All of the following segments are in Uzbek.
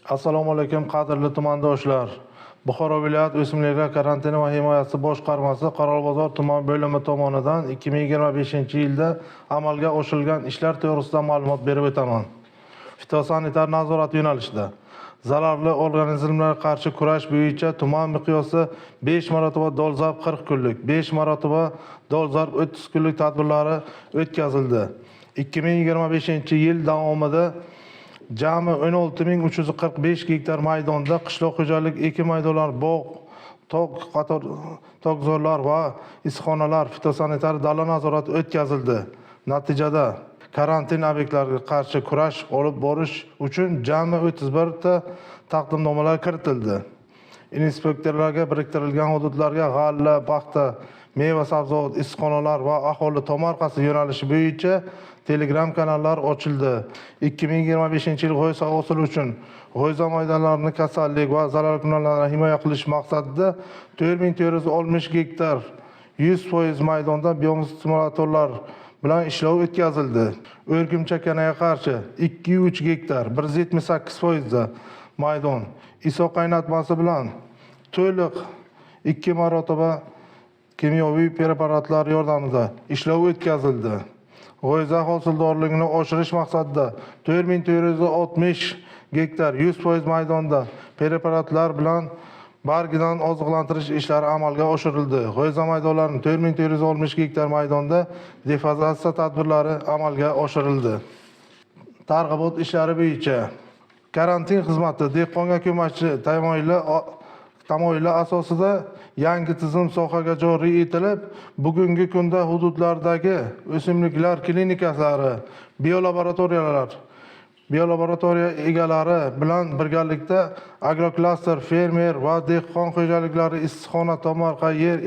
Assalomu alaykum, qadrli tumandoshlar. Buxoro viloyat o'simliklar karantini va himoyasi boshqarmasi Qoralbozor tuman bo'limi tomonidan 2025-yilda amalga oshirilgan ishlar to'g'risida ma'lumot berib o'taman. Fitosanitar nazorat yo'nalishida zararli organizmlarga qarshi kurash bo'yicha tuman miqyosida 5 marotaba dolzarb 40 kunlik, 5 marotaba dolzarb 30 kunlik tadbirlari o'tkazildi. 2025-yil davomida jami 16 345 gektar maydonda qishloq xo'jalik ekin maydonlari, bog', tog' qator tokzorlar va issiqxonalar fitosanitar dala nazorati o'tkazildi. Natijada karantin obyektlariga qarshi kurash olib borish uchun jami 31 ta taqdimnomalar kiritildi. Inspektorlarga biriktirilgan hududlarga g'alla, paxta, meva sabzavot, issiqxonalar va aholi tomorqasi yo'nalishi bo'yicha Telegram kanallar ochildi. 2025 yil g'o'za hosili uchun g'o'za maydonlarini kasallik va zararkunandalardan himoya qilish maqsadida 4460 gektar 100% maydonda biostimulyatorlar bilan ishlov o'tkazildi. O'rgimchakanaga qarshi 203 gektar 178% da maydon ISO qaynatmasi bilan to'liq ikki marotaba kimyoviy preparatlar yordamida ishlov o'tkazildi. G'o'za hosildorligini oshirish maqsadida 4460 gektar 100% maydonda preparatlar bilan bargidan oziqlantirish ishlari amalga oshirildi. G'o'za maydonlarining 4460 gektar maydonda defazatsiya tadbirlari amalga oshirildi. Targ'ibot ishlari bo'yicha karantin xizmati dehqonga ko'makchi tamoyili asosida yangi tizim sohaga joriy etilib, bugungi kunda hududlardagi o'simliklar klinikaslari, biolaboratoriya egalari bilan birgalikda agroklaster, fermer va dehqon xo'jaliklari, issiqxona, tomorqa yer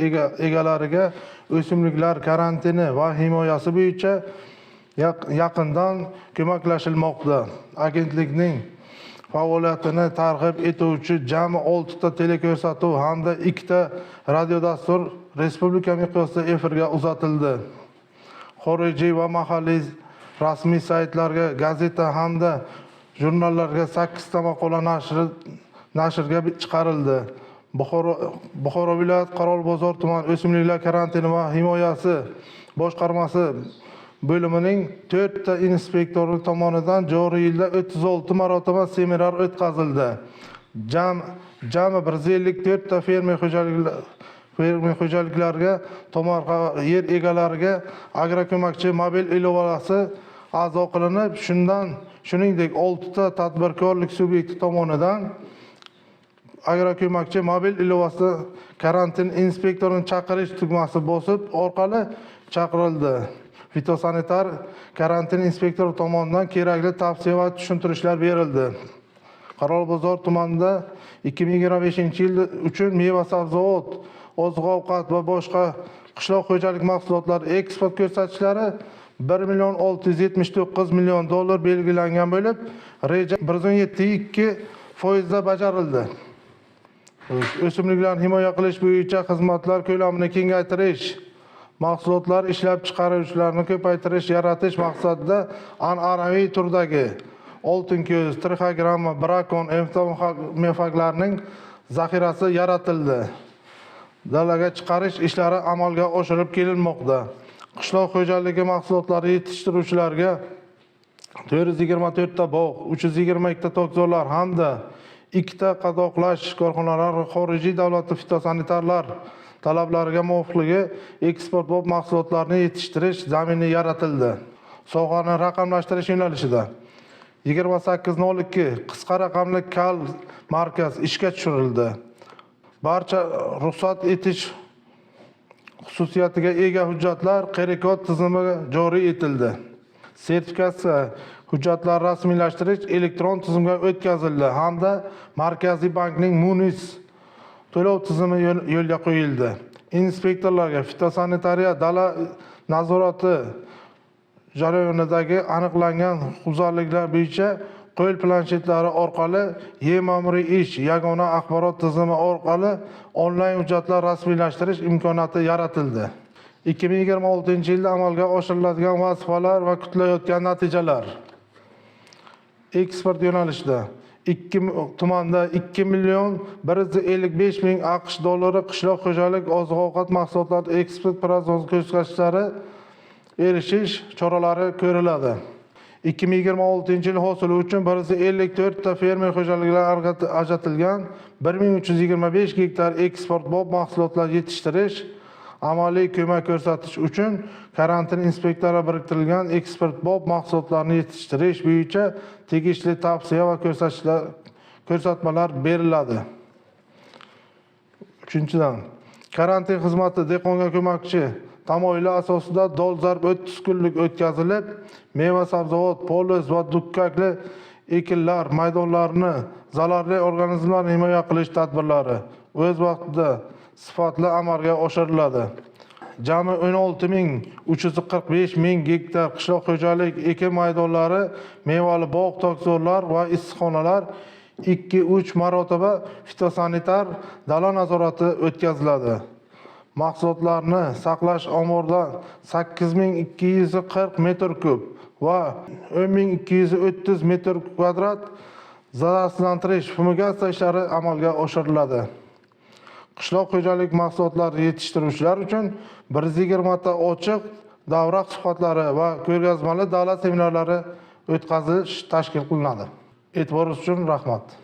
egalariga o'simliklar karantini va himoyasi bo'yicha yaqindan ko'maklashilmoqda. Agentlikning faoliyatini targ'ib etuvchi jami oltita teleko'rsatuv hamda ikkita radiodastur respublika miqyosida efirga uzatildi. Xorijiy va mahalliy rasmiy saytlarga, gazeta hamda jurnallarga sakkizta maqola nashrga chiqarildi. Buxoro viloyat Qorovulbozor tuman o'simliklar karantini va himoyasi boshqarmasi bo'limining to'rtta inspektori tomonidan joriy yilda 36 marotaba seminar o'tkazildi. Jami 154 ta fermer xo'jaliklariga, tomorqa yer egalariga agroko'makchi mobil ilovasi a'zo qilinib, shuningdek oltita tadbirkorlik subyekti tomonidan agroko'makchi mobil ilovasida karantin inspektorini chaqirish tugmasi bosib orqali chaqirildi. Fitosanitar karantin inspektori tomonidan kerakli tavsiya va tushuntirishlar berildi. Qorovulbozor tumanida 2025 yil uchun meva sabzavot, oziq ovqat va boshqa qishloq xo'jalik mahsulotlari eksport ko'rsatkichlari 1 679 million dollar belgilangan bo'lib, reja 117,2 foizda bajarildi. O'simliklarni himoya qilish bo'yicha xizmatlar ko'lamini kengaytirish, mahsulotlar ishlab chiqaruvchilarni ko'paytirish, yaratish maqsadida an'anaviy turdagi oltin ko'z, trixogramma, brakon, entomofaglarning zaxirasi yaratildi. Dalaga chiqarish ishlari amalga oshirib kelinmoqda. Qishloq xo'jaligi mahsulotlari yetishtiruvchilarga 424 ta bog', 322 ta tokzorlar hamda ikkita qadoqlash korxonalari xorijiy davlat fitosanitarlar talablariga muvofiqligi eksport bop mahsulotlarni yetishtirish zamini yaratildi. Sohani raqamlashtirish yo'nalishida 2802 qisqa raqamli call markaz ishga tushirildi. Barcha ruxsat etish xususiyatiga ega hujjatlar QR kod tizimi joriy etildi. Sertifikatsiya hujjatlar rasmiylashtirish elektron tizimga o'tkazildi hamda Markaziy bankning Munis to'lov tizimi yo'lga qo'yildi. Inspektorlarga fitosanitariya dala nazorati jarayonidagi aniqlangan huquqbuzarliklar bo'yicha qo'l planshetlari orqali e-ma'muriy ish yagona axborot tizimi orqali onlayn hujjatlar rasmiylashtirish imkoniyati yaratildi. 2026 yilda amalga oshiriladigan vazifalar va kutilayotgan natijalar: eksport yo'nalishida Ikki tumanda 2 155 000 AQSh dollari qishloq xo'jalik oziq ovqat mahsulotlari eksport protsessi ko'rsatkichlari erishish choralari ko'riladi. 2026 yil hosili uchun 154 ta fermer xo'jaliklariga ajratilgan 1325 gektar eksport bob mahsulotlar yetishtirish amaliy ko'mak ko'rsatish uchun karantin inspektorlari biriktirilgan. Eksport bob mahsulotlarni yetishtirish bo'yicha tegishli tavsiya va ko'rsatmalar beriladi. Uchinchidan, karantin xizmati dehqonga ko'makchi tamoyili asosida dolzarb 30 kunlik o'tkazilib, meva sabzavot, poliz va dukkakli ekinlar maydonlarini zararli organizmlarni himoya qilish tadbirlari o'z vaqtida, sifatli amalga oshiriladi. Jami 16 345 ming gektar qishloq xo'jalik ekin maydonlari, mevali bog', tokzorlar va issiqxonalar 2-3 marotaba fitosanitar dala nazorati o'tkaziladi. Mahsulotlarni saqlash omborida 8240 metr kub va 10 230 metr kvadrat zararsizlantirish, fumigatsiya ishlari amalga oshiriladi. Qishloq xo'jalik mahsulotlari yetishtiruvchilar uchun 120 ta ochiq davra suhbatlari va ko'rgazmali davlat seminarlari o'tkazish tashkil qilinadi. E'tiboringiz uchun rahmat.